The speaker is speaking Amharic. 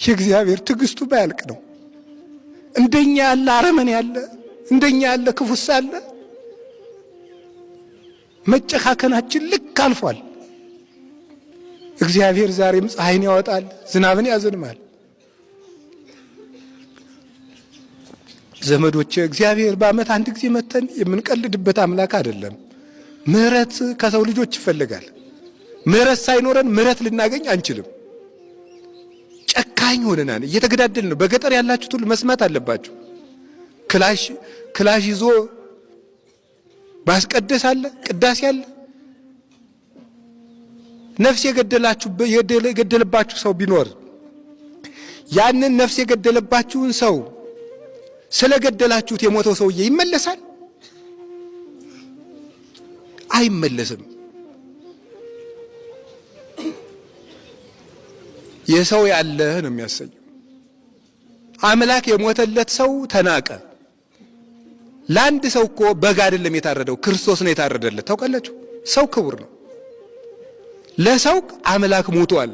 የእግዚአብሔር ትዕግስቱ ባያልቅ ነው። እንደኛ ያለ አረመኔ ያለ፣ እንደኛ ያለ ክፉስ አለ። መጨካከናችን ልክ አልፏል። እግዚአብሔር ዛሬም ፀሐይን ያወጣል፣ ዝናብን ያዘንማል። ዘመዶቼ፣ እግዚአብሔር በዓመት አንድ ጊዜ መተን የምንቀልድበት አምላክ አይደለም። ምሕረት ከሰው ልጆች ይፈልጋል። ምሕረት ሳይኖረን ምሕረት ልናገኝ አንችልም። ጨካኝ ሆነናል። እየተገዳደልን ነው። በገጠር ያላችሁት ሁሉ መስማት አለባችሁ። ክላሽ ክላሽ ይዞ ማስቀደስ አለ፣ ቅዳሴ አለ። ነፍስ የገደለባችሁ ሰው ቢኖር ያንን ነፍስ የገደለባችሁን ሰው ስለገደላችሁት የሞተው ሰውዬ ይመለሳል? አይመለስም። የሰው ያለህ ነው የሚያሰኘው። አምላክ የሞተለት ሰው ተናቀ። ለአንድ ሰው እኮ በግ አይደለም የታረደው፣ ክርስቶስ ነው የታረደለት። ታውቃላችሁ፣ ሰው ክቡር ነው። ለሰው አምላክ ሞቷል።